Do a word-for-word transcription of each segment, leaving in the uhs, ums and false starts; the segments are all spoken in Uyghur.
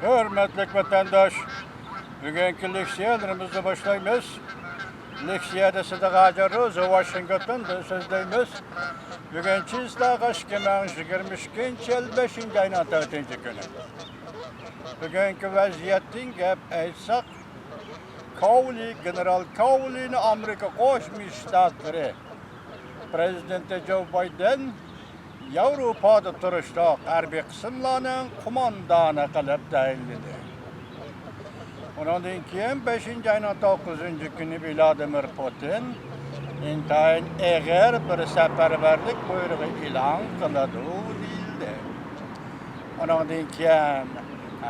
ھۆرمەتلىك ۋەتەنداش، بۈگۈنكى لېكسىيەلىرىمىزنى باشلايمىز. لېكسىيەدە سىدىق ھاجى روزى ۋاشىنگتوندىن سۆزلەيمىز. بۈگۈن چىسلاغا ئىككى مىڭ يىگىرمە ئىككىنچى يىل بەشىنچى ئاينىڭ تۆتىنچى كۈنى. بۈگۈنكى ۋەزىيەتتىن گەپ ئېيتساق، كاۋلى، گېنېرال كاۋلىنى ئامېرىكا قوشما شتاتلىرى پرېزىدېنتى جو بايدېن ياۋروپادا تۇرۇشلۇق ھەربىي قىسىملارنىڭ قوماندانى قىلىپ تەيىنلىدى. ئۇنىڭدىن كېيىن بەشىنچى ئاينىڭ توققۇزىنچى كۈنى ۋلادىمىر پۇتىن ئىنتايىن ئېغىر بىر سەپەرۋەرلىك بۇيرۇقى ئېلان قىلىدۇ دېيىلدى. ئۇنىڭدىن كېيىن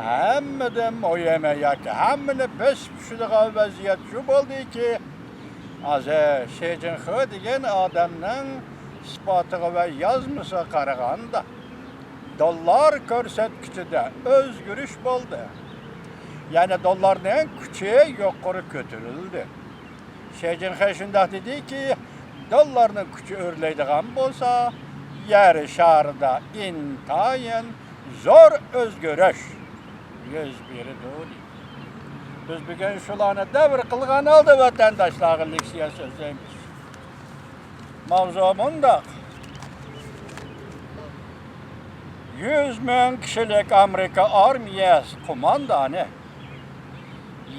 ھەممىدىن مۇھىمى ياكى ھەممىنى بېسىپ چۈشىدىغان ۋەزىيەت شۇ بولدىكى، ھازىر شى جىنخې دېگەن ئادەمنىڭ ئىسپاتىغا ۋە يازمىسىغا قارىغاندا، دوللار كۆرسەتكۈچىدە ئۆزگىرىش بولدى. يەنى دوللارنىڭ كۈچى يۇقىرى كۆتۈرۈلدى. شى جىنخې شۇنداق دېدىكى، دوللارنىڭ كۈچى ئۆرلەيدىغان بولسا، يەر شارىدا ئىنتايىن زور ئۆزگىرىش يۈز بېرىدۇ دېدى. بىز بۈگۈن شۇلارنى دەۋر قىلغان ھالدا ۋەتەنداشلارغا لېكسىيە سۆزلەيمىز. ماۋزۇ مۇنداق. يۈز مىڭ كىشىلىك ئامېرىكا ئارمىيەسى قوماندانى،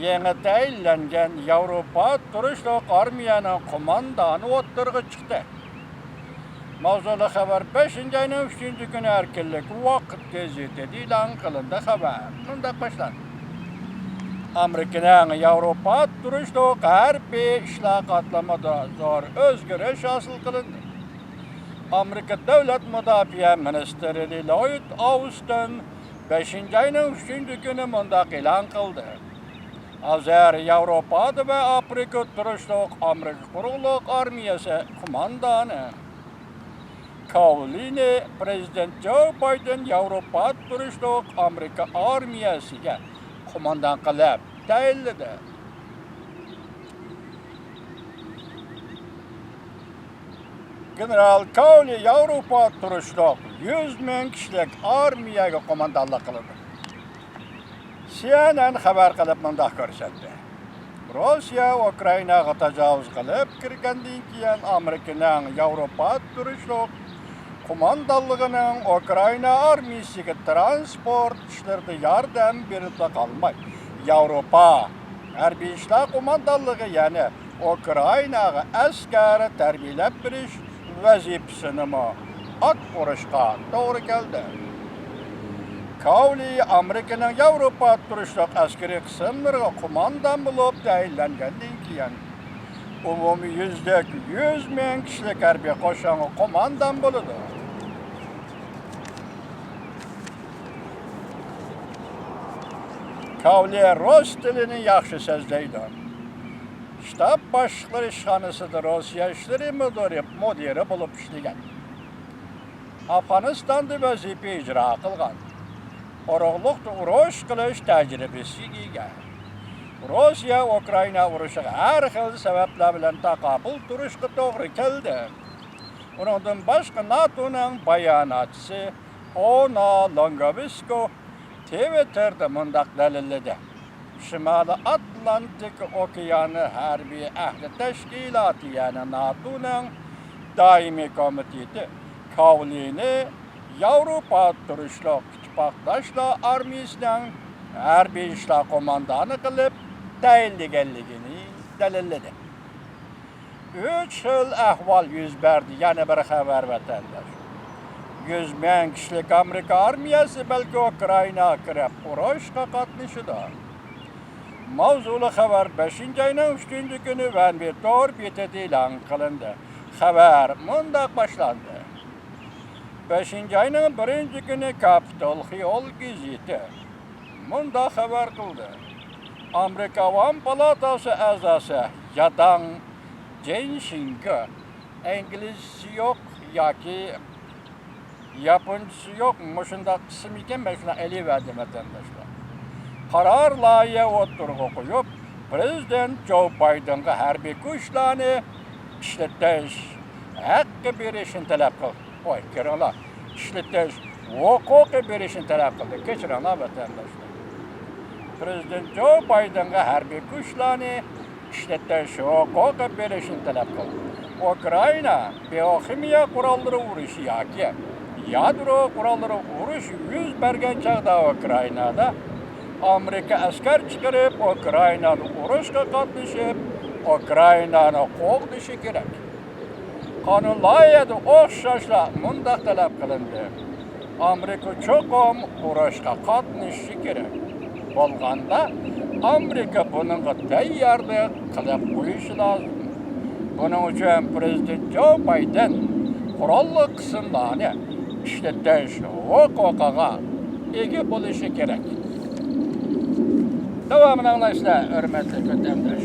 يېڭى تەيىنلەنگەن ياۋروپا تۇرۇشلۇق ئارمىيەنىڭ قوماندانى ئوتتۇرىغا چىقتى. ماۋزۇلۇق خەۋەر بەشىنچى ئاينىڭ ئۈچىنچى كۈنى ئەركىنلىك ۋاقىت گېزىتىدە ئېلان قىلىندى. خەۋەر مۇنداق باشلاندى. ئامېرىكىنىڭ ياۋروپا تۇرۇشلۇق ھەربىي ئىشلار قاتلىمىدا زور ئۆزگىرىش ھاسىل قىلىندى. ئامېرىكا دۆلەت مۇداپىئە مىنىستىرى لويد ئاۋستىن بەشىنچى ئاينىڭ ئۈچىنچى كۈنى مۇنداق ئېلان قىلدى. ھازىر ياۋروپادا ۋە ئافرىقىدا تۇرۇشلۇق ئامېرىكا قۇرۇقلۇق ئارمىيەسى قوماندانى كاۋلىنى پرېزىدېنت جو بايدېن ياۋروپادا تۇرۇشلۇق ئامېرىكا ئارمىيەسىگە قوماندان قىلىپ تەيىنلىدى. گېنېرال كاۋلى ياۋروپا تۇرۇشلۇق يۈز مىڭ كىشىلىك ئارمىيەگە قوماندانلىق قىلىدۇ. سى ئېن ئېن خەۋەر قىلىپ مۇنداق كۆرسەتتى. روسىيە ئۇكرائىناغا تاجاۋۇز قىلىپ كىرگەندىن كېيىن، ئامېرىكىنىڭ ياۋروپا تۇرۇشلۇق قوماندانلىقىنىڭ ئۇكرائىنا ئارمىيىسىگە تىرانسپورت ئىشلىرىدا ياردەم بېرىپلا قالماي، ياۋروپا ھەربىي ئىشلار قوماندانلىقى، يەنى ئۇكرائىناغا ئەسكەر تەربىيەلەپ بېرىش ۋەزىپىسىنىمۇ ئاتقۇرۇشقا توغرا كەلدى. كاۋلى ئامېرىكىنىڭ ياۋروپا تۇرۇشلۇق ئەسكىرىي قىسىملىرىغا قوماندان بولۇپ تەيىنلەنگەندىن كېيىن، ئومۇميۈزلۈك يۈز مىڭ كىشىلىك ھەربىي قوشۇنغا قوماندان بولىدۇ. كاۋلى رۇس تىلىنى ياخشى سۆزلەيدۇ. شتاب باشلىقلىرى ئىشخانىسىدا روسىيە ئىشلىرى مۇدىرى، مۇدىرى بولۇپ ئىشلىگەن. ئافغانىستاندا ۋەزىپە ئىجرا قىلغان. قۇرۇقلۇقتا ئۇرۇش قىلىش تەجرىبىسىگە ئىگە. روسىيە ئۇكرائىنا ئۇرۇشىغا ھەر خىل سەۋەبلەر بىلەن تاقابىل تۇرۇشقا توغرا كەلدى. ئۇنىڭدىن باشقا، ناتونىڭ باياناتچىسى ئونا لونگوۋسكو تىۋىتتېردا مۇنداق دەلىللىدى. شىمالىي ئاتلانتىك ئوكيانى ھەربىي ئەھدى تەشكىلاتى، يەنى ناتونىڭ دائىمىي كومىتېتى كاۋلىنى ياۋروپا تۇرۇشلۇق ئىتتىپاقداشلار ئارمىيىسىنىڭ ھەربىي ئىشلار قوماندانى قىلىپ تەيىنلىگەنلىكىنى دەلىللىدى. ئۈچ خىل ئەھۋال يۈز بەردى. يەنە بىر خەۋەر، ۋەتەنداش. يۈز مىڭ كىشىلىك ئامېرىكا ئارمىيەسى بەلكى ئۇكرائىناغا كىرىپ ئۇرۇشقا قاتنىشىدۇ. ماۋزۇلۇق خەۋەر بەشىنچى ئاينىڭ ئۈچىنچى كۈنى ۋەنۋى تور بېتىدە ئېلان قىلىندى. خەۋەر مۇنداق باشلاندى. بەشىنچى ئاينىڭ بىرىنچى كۈنى كاپىتول خىيول گېزىتى مۇنداق خەۋەر قىلدى. ئامېرىكا ئاۋام پالاتاسى ئەزاسى ياداڭ جېن شىنگې، ئىنگلىزچىسى يوق ياكى ياپونچىسى يوق، مۇشۇنداق ئىسىم ئىكەن، مەن شۇنداق ئېلىۋەردىم، ۋەتەنداشلار. قارار لايىھە ئوتتۇرىغا قويۇپ، پرېزىدېنت جو بايدېنغا ھەربىي كۈچلەرنى ئىشلىتىش ھەققى بېرىشنى تەلەپ قىلدى. ۋاي، كۆرۈڭلار، ئىشلىتىش ھوقۇقى بېرىشنى تەلەپ قىلدى. كەچۈرۈڭلار، ۋەتەنداشلار. پىرېزىدېنت جو بايدېنغا ھەربىي كۈچلەرنى ئىشلىتىش ھوقۇقى بېرىشنى تەلەپ قىلدى. ئۇكرائىنا بىئوخىمىيە قوراللىرى ئۇرۇشى ياكى يادرو قوراللىرى ئۇرۇش يۈز بەرگەن چاغدا ئۇكرائىنادا ئامېرىكا ئەسكەر چىقىرىپ، ئۇكرائىنانى ئۇرۇشقا قاتنىشىپ، ئۇكرائىنانى قوغدىشى كېرەك. قانۇن لايىھەدە ئوخشاشلا مۇنداق تەلەپ قىلىندى: ئامېرىكا چوقۇم ئۇرۇشقا قاتنىشىشى كېرەك. بولغاندا، ئامېرىكا بۇنىڭغا تەييارلىق قىلىپ قويۇشى لازىم. بۇنىڭ ئۈچۈن پىرېزىدېنت جو بايدېن قوراللىق قىسىملارنى ئىشلىتىش ھوقۇقىغا ئىگە بولۇشى كېرەك. داۋامىنى ئاڭلايسىلەر، ھۆرمەتلىك ۋەتەنداش.